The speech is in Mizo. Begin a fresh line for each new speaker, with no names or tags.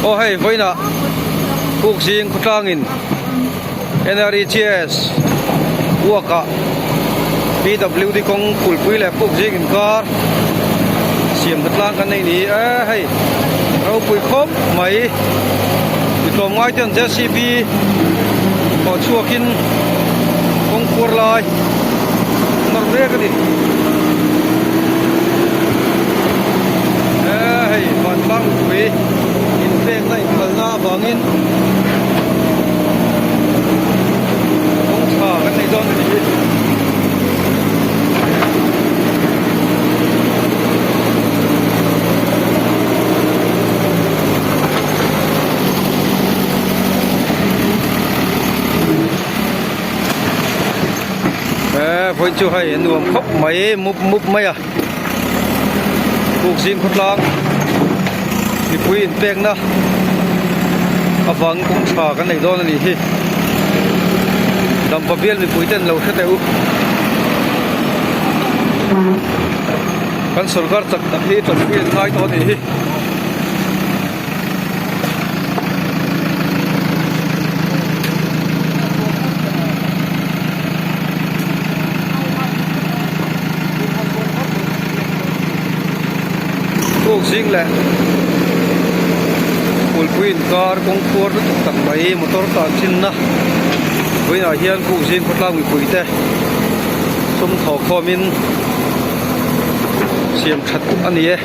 Aw hei vawiinah Pukzing khawtlangin NREGS uakah PWD kawng kulpui leh Pukzing inkar siam hna tlang kan nei ni e hei ropui khawp mai mi tlawmngai ten JCB thawh chhuakin kawng khuar lai nawr mek a ni e hei vantlang mipui inpekna inkhalna avangin kawng tha kan nei dawn a ni hi. Eee vawiin chu hei a nuam khawp mai mup mup mai a puk zing khawtlang mipui inpekna avang kawng tha kan nei dawn a nih hi dampa bial mipui ten lo hre teh u kan sorkar chak tak hi tanpui an ngai tawh a nih hi. Kuk zing leh kulpui inkar kawng khuar lutuk tak mai motor tan thinna vawiinah hian kuk zing khawtlang mipui te sum thawh khawmin siam that a ni e.